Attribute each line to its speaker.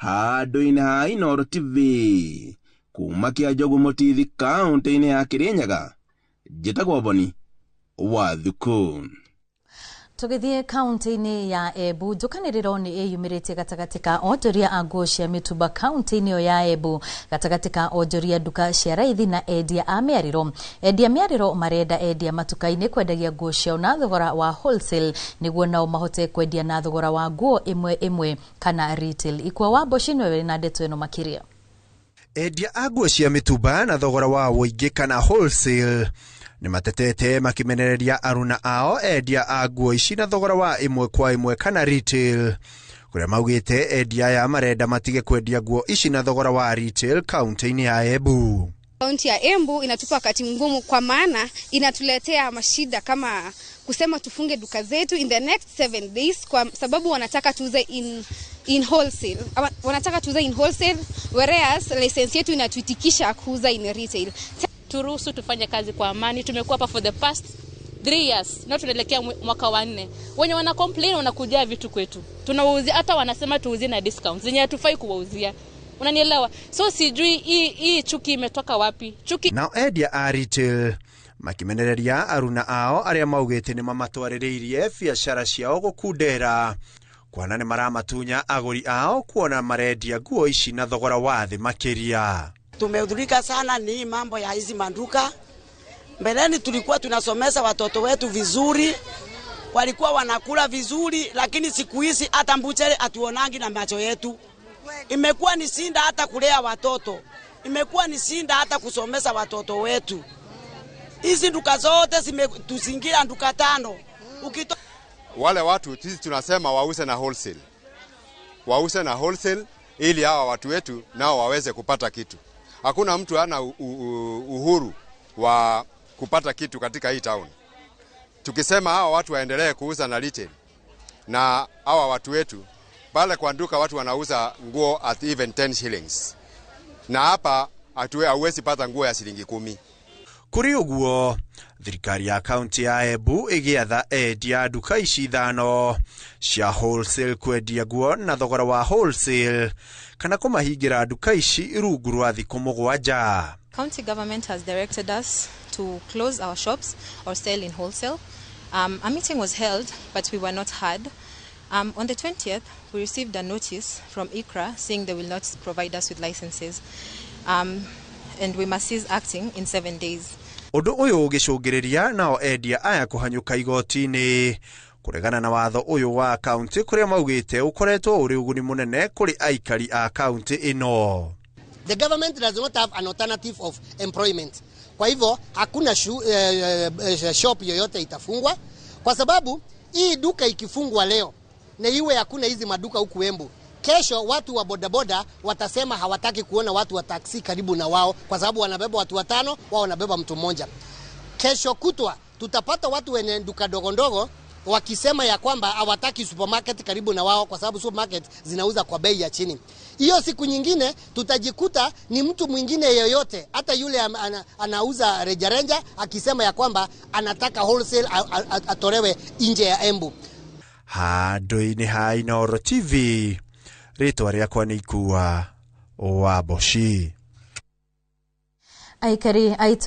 Speaker 1: Handũ-inĩ ha Inooro TV kuma Kĩanjogu Mũtithi, kaũntĩ-inĩ ya Kĩrĩnyaga, njĩtagwo Boni wa Thuku.
Speaker 2: Tũgĩthiĩ kaunti-inĩ ya Embu, njũkanĩrĩro nĩ ĩyumĩrĩtie gatagatĩ ka onjoria a nguo cia mĩtumba kaunti-inĩ ĩyo ya Embu, gatagatĩ ka onjoria nduka cia raithi na endia a mĩarĩro. Endia mĩarĩro marenda endia matuka-inĩ kwendagia nguo ciao na thogora wa wholesale nĩguo nao mahote kwendia na thogora wa nguo ĩmwe ĩmwe kana retail. Ikua wa Mboci nĩwe wĩna ndeto ĩno makĩria.
Speaker 3: Endia a nguo cia mĩtumba na thogora wa ũingĩ kana wholesale nĩ matetete makĩmenereria aruna ao endia a nguo ici na thogora wa ĩmwe kwa ĩmwe kana retail, kũrĩa maugĩte endia aya marenda matige kwendia nguo ici na thogora wa retail kaunti-inĩ ya Embu.
Speaker 4: Kaunti ya Embu inatupa wakati mgumu kwa maana inatuletea mashida kama kusema tufunge duka zetu in the next 7 days kwa sababu wanataka tuuze in wholesale. Wanataka tuuze in wholesale, whereas license yetu inatuitikisha kuuza in retail.
Speaker 5: Turuhusu tufanye kazi kwa amani. Tumekuwa hapa for the past 3 years na tunaelekea mwaka wa nne. Wenye wana complain wanakuja vitu kwetu, tunawauzia, hata wanasema tuuzie na discount zenye hatufai kuwauzia, unanielewa? So sijui hii chuki imetoka wapi, chuki.
Speaker 3: Nao endia a retail makimenereria aruna ao arĩa maugĩte nĩ mamatwarĩrĩirie biacara ciao gũkundera kuona nĩ maramatunya agũri ao kuona marendia nguo ici na thogora wa thĩ makĩria.
Speaker 6: Tumehudhurika sana ni hii mambo ya hizi manduka. Mbeleni tulikuwa tunasomesa watoto wetu vizuri, walikuwa wanakula vizuri, lakini siku hizi hata mbuchere hatuonangi na macho yetu. Imekuwa ni shinda hata kulea watoto, imekuwa ni shinda hata kusomesa watoto wetu. Hizi duka zote zimetuzingira, duka tano.
Speaker 7: Wale watu sisi tunasema wauze na wholesale, wauze na wholesale ili hawa watu wetu nao waweze kupata kitu. Hakuna mtu ana uhuru wa kupata kitu katika hii town. Tukisema hawa watu waendelee kuuza na retail na hawa watu wetu pale kwa duka watu wanauza nguo at even 10 shillings, na hapa hauwezi pata nguo ya shilingi 10.
Speaker 3: Kũrĩ ũguo, thirikari ya kaunti ya Embu ĩgĩatha endia nduka ici ithano cia wholesale kwendia nguo na thogora wa wholesale kana kũmahingĩra nduka ici rungu rwa thikũ 7.
Speaker 8: County government has directed us to close our shops or sell in wholesale. A meeting was held, but we were not heard. On the 20th, we received a notice from ICRA saying they will not provide us with licenses. And we must cease acting in 7 days.
Speaker 3: Ũndũ ũyũ ũgĩcũngĩrĩria nao endia aya kũhanyũka igoti-inĩ kũregana na watho ũyũ wa kaunti kũrĩa maugĩte ũkoretwo ũrĩ ũguni mũnene kũrĩ aikari a kaunti ĩno.
Speaker 9: The government does not have an alternative of employment. Kwa hivyo hakuna shop yoyote itafungwa kwa sababu hii duka ikifungwa leo na iwe hakuna hizi maduka huku Embu, kesho watu wa bodaboda watasema hawataki kuona watu wa taksi karibu na wao, kwa sababu wanabeba watu watano, wao wanabeba mtu mmoja. Kesho kutwa tutapata watu wenye duka ndogo ndogo wakisema ya kwamba hawataki supermarket karibu na wao kwa sababu supermarket zinauza kwa bei ya chini. Hiyo siku nyingine tutajikuta ni mtu mwingine yeyote, hata yule anauza rejareja akisema ya kwamba anataka wholesale atolewe nje ya Embu.
Speaker 3: Handũ-inĩ ha Inooro TV, rĩtwa rĩakwa nĩ Ikua wa Mboci.
Speaker 2: Aikari aitũ.